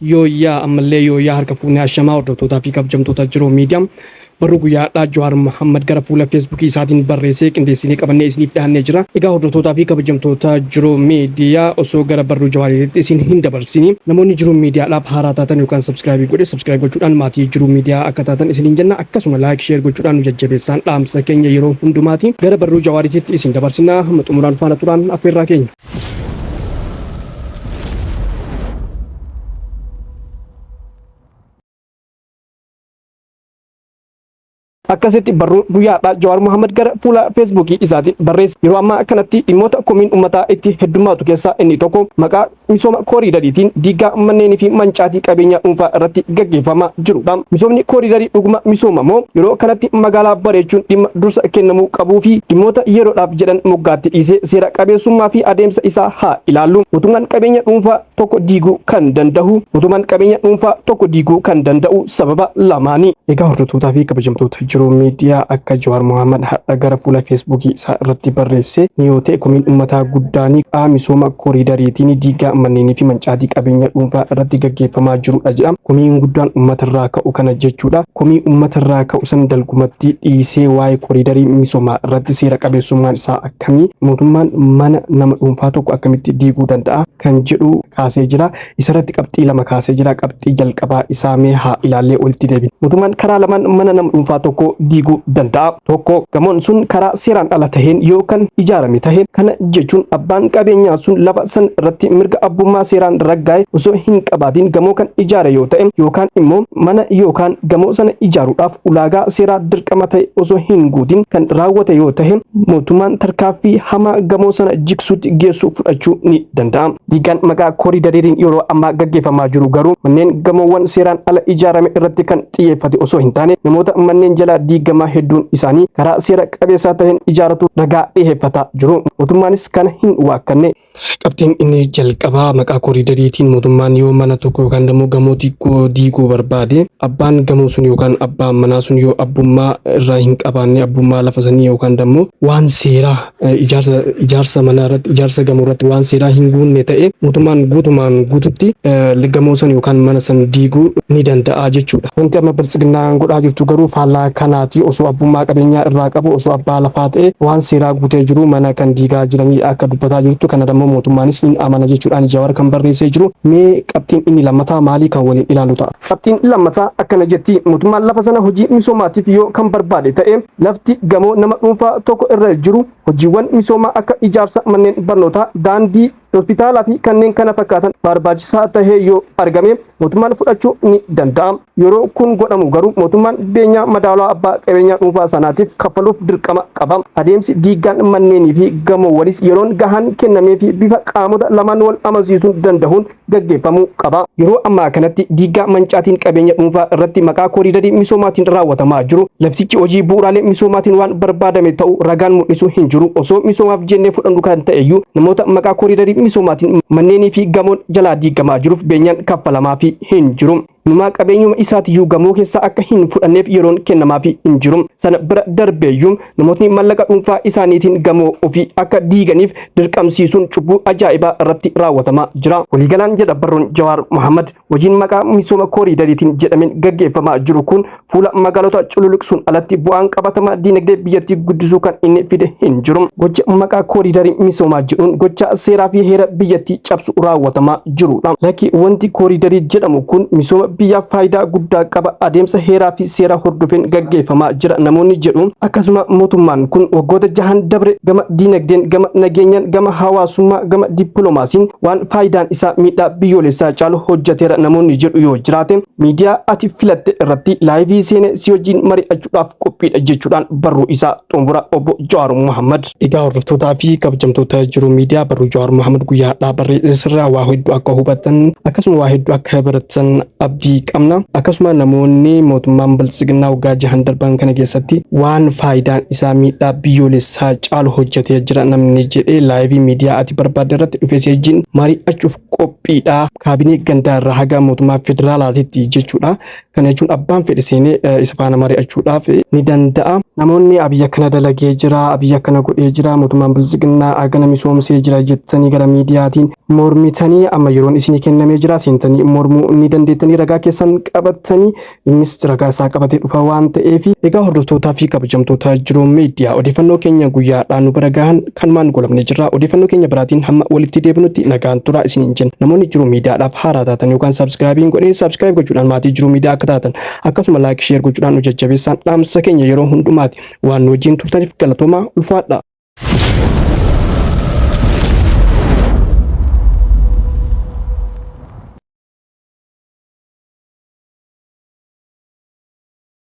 Yooyyaa ammallee yooyyaa harka fuunee ashamaa hordoftootaa fi kabajamtoota Jiruu Miidiyaa barruu guyyaadhaa Jawaar Mohammad gara fuula Feesbuukii isaatiin barreessee qindeessinee qabannee isiniif dhiyaannee jira. Egaa hordoftootaa fi kabajamtoota Jiruu Miidiyaa osoo gara barruu Jawaariitti isin hin dabarsini namoonni Jiruu Miidiyaadhaaf haaraa taatan yookaan subscribe godhe subscribe gochuudhaan maatii Jiruu Miidiyaa akka taatan isiniin jenna, akkasuma like, share gochuudhaan nu jajjabeessaan dhaamsa keenya yeroo hundumaati. Gara barruu Jawaariitti isin dabarsinaa, hamma xumuraan faana turaan affeerraa keenya. Akkasitti barruu guyyaadhaa Jawaar Mohaammed gara fuula Feesbuukii isaatiin barreesse. Yeroo ammaa kanatti dhimmoota komiin uummataa itti heddummaatu keessaa inni tokko maqaa misooma kooriidariitiin diiggaa manneenii fi mancaatii qabeenya dhuunfaa irratti gaggeeffamaa jirudha. Misoomni kooriidarii dhuguma misooma moo yeroo kanatti magaalaa bareechuun dhimma dursa kennamuu qabuu fi dhimmoota yeroodhaaf jedhan moggaatti dhiisee seera qabeessummaa fi adeemsa isaa haa ilaallu. Mootummaan qabeenya dhuunfaa tokko diiguu kan danda'u mootummaan qabeenya dhuunfaa tokko diiguu kan danda'u sababa lamaani. Egaa hordoftootaa fi kabajamtoota Jiruu Miidiyaa, akka Jawaar Mohaammed har'a gara fuula Feesbuukii isaa irratti barreesse ni yoo ta'e, komiin uummataa guddaanii qaama misooma kooriidariitiin diigaa manneenii fi mancaatii qabeenya dhuunfaa irratti gaggeeffamaa jirudha jedha. Komiin guddaan uummatarraa ka'u kana jechuudha. Komii uummatarraa ka'u san dalgumatti dhiisee waa'ee kooriidarii misoomaa irratti seera qabeessummaan isaa akkamii, mootummaan mana nama dhuunfaa tokko akkamitti diiguu danda'a kan jedhu kaasee jira. Isarratti qabxii lama kaasee jira. Qabxii jalqabaa isaa mee haa ilaallee walitti deebina. Mootummaan karaa lamaan mana nama dhuunfaa tokko diiguu danda'a. Tokko, gamoon sun karaa seeraan ala taheen yoo kan ijaarame tahe, kana jechuun abbaan qabeenyaa sun lafa san irratti mirga abbummaa seeraan raggaa'e osoo hin qabaatiin gamoo kan ijaare yoo ta'e, yookaan immoo mana yookaan gamoo sana ijaaruudhaaf ulaagaa seeraa dirqama ta'e osoo hin guutin kan raawwate yoo tahe, mootummaan tarkaaffii hamaa gamoo sana jigsuutti geessu fudhachuu ni danda'a. Diigaan maqaa kooriidariitiin yeroo ammaa gaggeeffamaa jiru garuu manneen gamoowwan seeraan ala ijaarame irratti kan xiyyeeffate osoo hin taane, namoota manneen jalaa diigamaa hedduun isaanii karaa seera qabeessaa taheen ijaaratu ragaa dhiheeffataa jiru. Mootummaanis kana hin waakkanne. Qabxiin inni jalqabaa, maqaa kooriidariitiin mootummaan yoo mana tokko yookaan immoo gamoo diiguu barbaade, abbaan gamoo sun yookaan abbaan manaa sun yoo abbummaa irraa hin qabaanne, abbummaa lafa sanii yookaan immoo waan seeraa ijaarsa manaa irratti, ijaarsa gamoo irratti waan seeraa hin guunne ta'e, mootummaan guutumaan guututti gamoo san yookaan mana san diiguu ni danda'a jechuudha. Wanti amma Biltsiginnaan godhaa jirtu garuu faallaa kanaati. Osoo abbummaa qabeenyaa irraa qabu, osoo abbaa lafaa ta'e, waan seeraa guutee jiru mana kan diigaa jiranii akka dubbataa jirtu, kana immoo mootummaanis hin amana jechuudhaan Jawar kan barreessee jiru. Mee qabxiin inni lammataa maalii kan waliin ilaalu ta'a. Qabxiin lammataa akkana jetti: mootummaan lafa sana hojii misoomaatiif yoo kan barbaade ta'e, lafti gamoo nama dhuunfaa tokko irra jiru hojiiwwan misoomaa akka ijaarsa manneen barnootaa, daandii, hospitaalaa fi kanneen kana fakkaatan barbaachisaa tahee yoo argame, mootummaan fudhachuu ni danda'a. Yeroo kun godhamu garuu mootummaan beenyaa madaalawaa abbaa qabeenyaa dhuunfaa sanaatiif kaffaluuf dirqama qaba. Adeemsi diiggaan manneenii fi gamoowwanis yeroon gahaan kennamee fi bifa qaamota lamaan wal amansiisuun danda'uun gaggeeffamuu qaba. Yeroo ammaa kanatti diiggaa mancaatiin qabeenya dhuunfaa irratti maqaa kooriidarii misoomaatiin raawwatamaa jiru, laftichi hojii bu'uuraalee misoomaatiin waan barbaadame ta'uu ragaan mul'isu hin jiru. Osoo misoomaaf jennee fudhannu kan ta'eyyuu, namoota maqaa kooriidarii misoomaatiin manneenii fi gamoon jalaa diigamaa jiruuf beenyaan kaffalamaafii hin jiru. Inumaa qabeenyuma isaatiyyuu gamoo keessaa akka hin fudhanneef yeroon kennamaafii hin jiru. Sana bira darbeeyyuu namootni mallaqa dhuunfaa isaaniitiin gamoo ofii akka diiganiif dirqamsiisuun cubbuu ajaa'ibaa irratti raawwatamaa jira. Waliigalaan, jedha barruun Jawaar Mohammad, hojiin maqaa misooma kooriidariitiin jedhameen gaggeeffamaa jiru kun fuula magaalota cululuqsuun alatti bu'aan qabatamaa diinagdee biyyattii guddisuu kan inni fide hin jiru. Gocha maqaa kooriidarii misoomaa jedhuun gocha seeraa fi heera biyyattii cabsu raawwatamaa jirudha. Lakki, wanti kooriidarii jedhamu kun misooma biyyaaf faayidaa guddaa qaba, adeemsa heeraa fi seera hordofeen gaggeeffamaa jira namoonni jedhu. Akkasuma mootummaan kun waggoota jahan dabre gama diinagdeen, gama nageenyaan, gama hawaasummaa, gama dippiloomaasiin waan faayidaan isaa miidhaa biyyoolessaa caalu hojjeteera namoonni jedhu yoo jiraate, miidiyaa ati filatte irratti live seenee si wajjin mari'achuudhaaf qophiidha jechuudhaan barruu isaa xumura obbo Jawaar Muhammad. Egaa hordoftootaa fi kabajamtoota Jiruu Miidiyaa, barruu Jawaar Muhammad guyyaa har'aa barreessirraa waa hedduu akka hubattan, akkasuma waa hedduu akka baratan abdii qabna. Akkasuma namoonni mootummaan Biltsiginnaa waggaa jahan darban kana keessatti waan faayidaan isaa miidhaa biyyoolessaa caalu hojjetee jira namni jedhee, live miidiyaa ati barbaadde irratti dhufee si wajjin mari'achuuf qophiidha. Kaabinee gandaa irraa haga mootummaa federaalaatitti jechuudha. Kana jechuun abbaan fedhe seenee isa faana mari'achuudhaaf ni danda'a. Namoonni Abiyyi akkana dalagee jira, Abiyyi akkana godhee jira, mootummaan Biltsiginnaa akkana misoomsee jira jettanii gara miidiyaatiin Mormitanii amma yeroon isinii kennamee jira. Seentanii mormuu ni dandeettanii, ragaa keessan qabatanii, innis ragaa isaa qabatee dhufa waan ta'eef. Egaa hordoftootaa fi kabajamtoota Jiruu Miidiyaa, odeeffannoo keenya guyyaadhaan nu bira gahan kanumaan goolabnee jirra. Odeeffannoo keenya biraatiin hamma walitti deebinutti nagaan tura isiniin jenna. Namoonni Jiruu Miidiyaadhaaf haaraa taatan yookaan subscribe hin godhin, subscribe gochuudhaan maatii Jiruu Miidiyaa akka taatan, akkasuma like, share gochuudhaan nu jajjabeessaan dhaamsa keenya yeroo hundumaati. Waan nu wajjin turtaniif galatoomaa, ulfaadha.